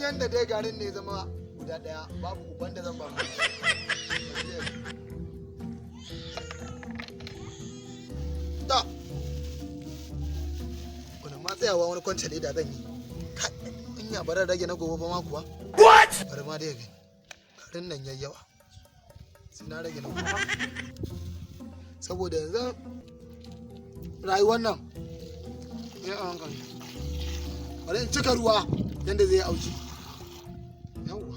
Yanda dai garin ne zama guda ɗaya, babu uban da zan ba mu. Ta wani ma tsayawa wani kwance leda zan yi. Kai, in ya barar rage na gobe ba ma kuwa. What? Bari ma dai gani. Garin nan yayi yawa. Sai na rage na gobe. Saboda yanzu rayuwar nan ya a hankali. Bari in cika ruwa yanda zai auki. Yawwa.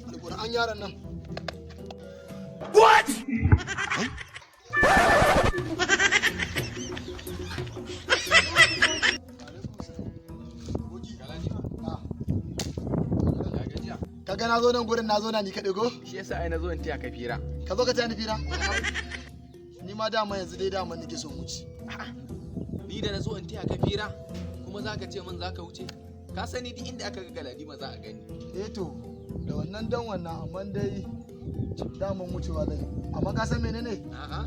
Alƙur'an yaron nan. What? Ka ga na zo nan gurin, na zo na ni kaɗai ko? Shi yasa ai na zo in taya ka fira. Ka zo ka taya ni fira? Ni ma dama yanzu dai dama nake son wuce. Ni da na zo in taya ka fira kuma za ka ce min za ka wuce. Ka sani duk inda aka ga Galadima za a gani. Eh to, da wannan dan wannan, amma dai daman wucewa zan yi. Amma ka san menene? A'a.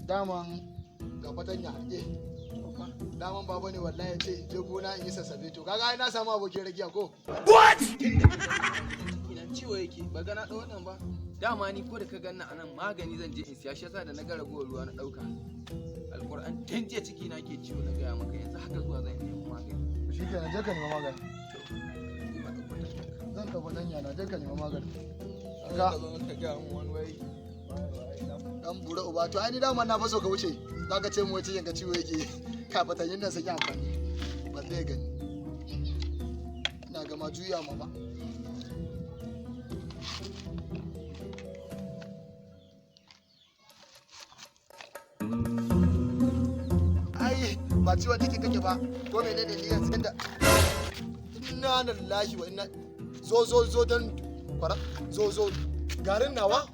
Daman ga fatanya eh. Daman baba ne wallahi ya ce in je gona in yi sassabe, to kaga ai na samu abokin rakiya ko? What? Ina ciwo yake ba ga na ɗau wannan ba. Dama ni ko da ka ganna anan magani zan je in siya, shi yasa da na ga ragowar ruwa na ɗauka. Alƙur'an tun jiya ciki na ke ciwo, na gaya maka, yanzu haka zuwa zan nemi magani. Shi kenan, je ka nema magani. Ni ma ɗauko ta. Zan ɗau fatanya na, je ka nema magani. Ka zo ka gaya min wani wai. Dan bura uba, to ai ni dama na faso ka wuce. Zaka ce mu wace yanka ciwo yake. Ka fatanyin nan sun yi amfani. Ba zai gani. Ina gama juya ma ba. Ai ba ciwon ciki kake ba ko menene? Ni yanzu inda inna lillahi wa inna, zo zo zo dan kwara, zo zo garin nawa.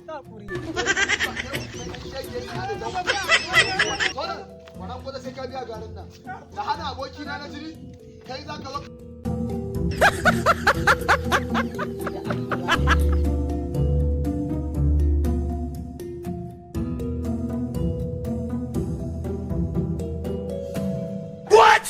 Kwaran kwata sai ka biya garin nan. Da hana abokina na jini, kai za ka zo. What?